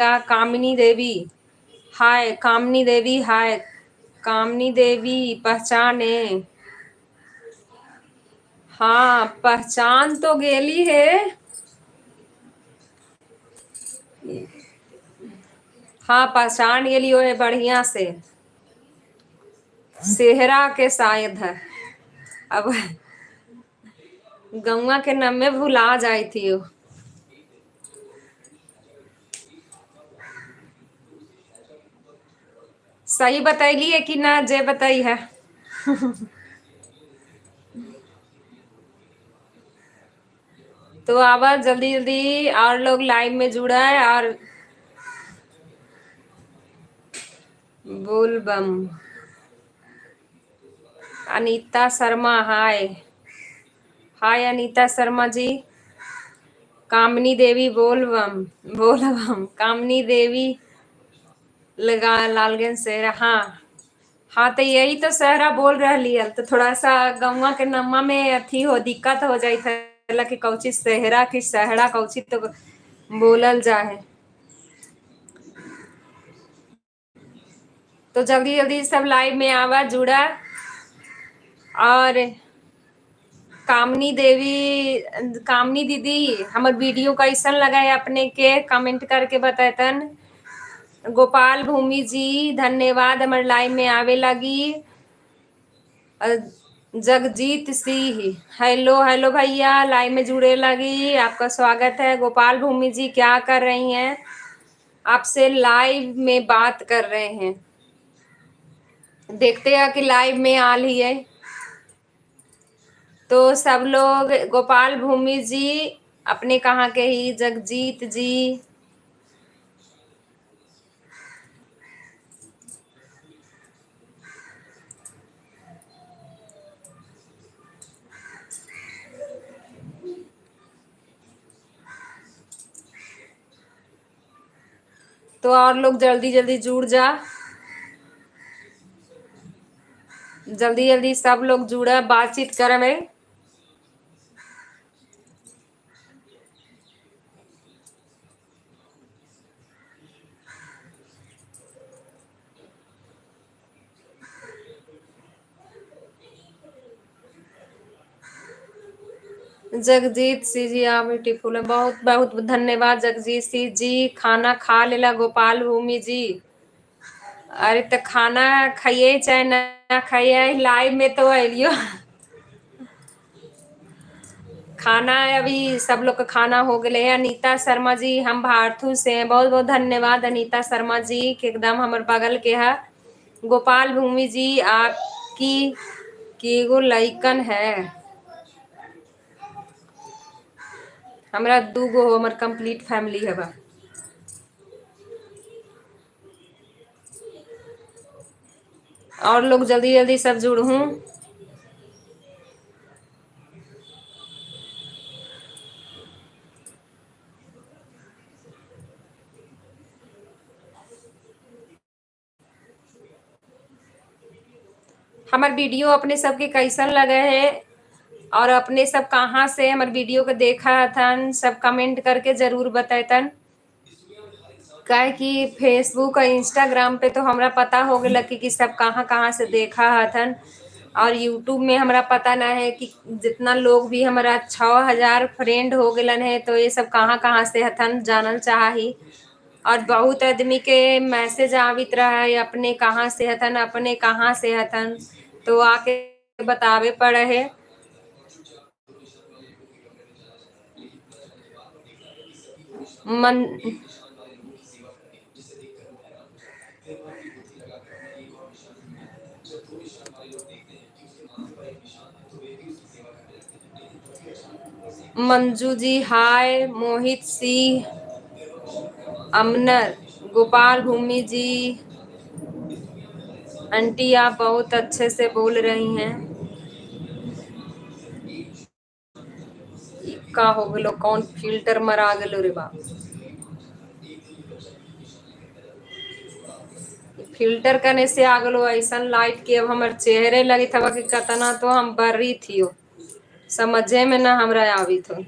कामिनी देवी हाय, कामिनी देवी हाय, कामिनी देवी पहचाने? हाँ पहचान तो गेली है। हाँ पहचान गेली है बढ़िया से, सेहरा के शायद है। अब गौवा के नमे भुला जाई थी। सही बतैली है कि ना जे बताई है? तो आवा जल्दी जल्दी और लोग लाइव में जुड़ा है। और बोल बम अनीता शर्मा हाय, हाय अनीता शर्मा जी। कामनी देवी बोल बम, बोल बम। कामनी देवी लगा लालगंज से। हाँ हाँ, तो यही तो सहरा बोल रही है। तो थोड़ा सा गौवा के नम्मा में अथी हो दिक्कत हो जाई था कि कौची सेहरा कि सहरा कौची तो बोलल जाए। तो जल्दी जल्दी सब लाइव में आवा जुड़ा। और कामनी देवी, कामनी दीदी हमर वीडियो कैसन लगा है अपने के कमेंट करके बतैतन। गोपाल भूमि जी धन्यवाद हमारे लाइव में आवे लगी। जगजीत सिंह हेलो, हेलो भैया लाइव में जुड़े लगी, आपका स्वागत है। गोपाल भूमि जी क्या कर रही हैं? आपसे लाइव में बात कर रहे हैं, देखते हैं कि लाइव में आ ली है। तो सब लोग गोपाल भूमि जी अपने कहाँ के ही, जगजीत जी तो और लोग जल्दी जल्दी जुड़ जा, जल्दी जल्दी सब लोग जुड़ा, बातचीत करें। जगजीत सिंह जी आप ब्यूटीफुल है, बहुत बहुत धन्यवाद जगजीत सिंह जी। खाना खा लेला गोपाल भूमि जी? अरे तो खाना खाइए चाहे ना खाइए, लाइव में तो अलियो खाना अभी सब लोग का खाना हो गए है। अनीता शर्मा जी हम भारतू से हैं, बहुत बहुत धन्यवाद अनीता शर्मा जी के एकदम हमारे बगल के है। गोपाल भूमि जी आपकी केगो लइकन है? हमरा दूगो हमर कंप्लीट फैमिली है बा। और लोग जल्दी जल्दी सब जुड़ हूँ। हमार वीडियो अपने सबके कैसन लगे है और अपने सब कहाँ से हमारे वीडियो को देखा थन, सब कमेंट करके जरूर बतैतन। काहे कि फेसबुक और इंस्टाग्राम पे तो हमरा पता हो गया कि सब कहाँ कहाँ से देखा हथन, और यूट्यूब में हमरा पता ना है कि जितना लोग भी हमारा 6000 फ्रेंड हो गए है तो ये सब कहाँ कहाँ से हथन जानल चाही। और बहुत आदमी के मैसेज आवित रहा है अपने कहाँ से हथन, अपने कहाँ से हथन, तो आके बतावे पड़े है। मन मंजू जी हाय, मोहित सिंह, अमनर, गोपाल भूमि जी आंटी आप बहुत अच्छे से बोल रही हैं। का हो गलो, कौन फिल्टर मरा गलो रे बाप, फिल्टर करने से आ गलो ऐसा लाइट के अब हमारे चेहरे लगी था कि कतना तो हम बर्री थी, समझे में ना हमरा आवी थो।